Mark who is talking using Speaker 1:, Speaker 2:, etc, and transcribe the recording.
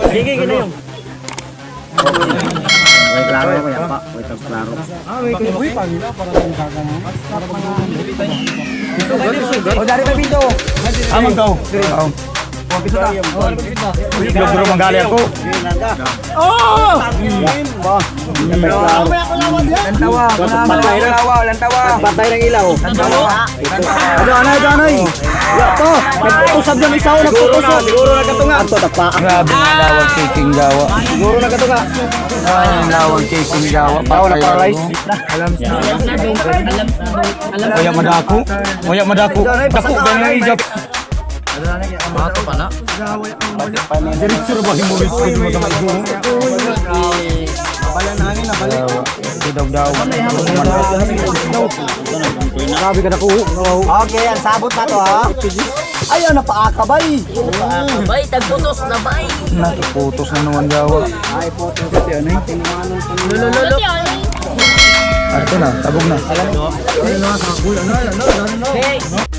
Speaker 1: Sige, gina yung.
Speaker 2: Way klaro ko yan pa. Way klaro.
Speaker 3: O, dari pa bito.
Speaker 4: Amang tao. Logro manggali ako.
Speaker 3: Lantawa.
Speaker 2: Patay na.
Speaker 3: Lantawa, lantawa.
Speaker 2: Patay ng ilaw.
Speaker 3: Lantawa.
Speaker 2: Ano, ano, ano, ano? Ya to. Nagputusab ng isaw, nagputusab.
Speaker 3: Siguro na katunga.
Speaker 2: Ato tapa.
Speaker 4: Grabe nga lawag kicking gawa.
Speaker 3: Siguro na katunga.
Speaker 4: Ay, lawag kicking gawa.
Speaker 2: Tao na
Speaker 4: Patay
Speaker 2: paralyze.
Speaker 4: ako. Waya madako. Waya madako. Dako ba nga ijab? Diretso ra ba himulit ko yung mga maigo? Daw daw.
Speaker 2: Grabe ka dako.
Speaker 3: Okay, ang sabot na to ha.
Speaker 2: Ay, ano paakabay.
Speaker 1: Bay, tagputos na bay.
Speaker 4: Nakiputos na naman gawa.
Speaker 1: Lolo.
Speaker 4: Ito na, tabog na.
Speaker 1: Hey.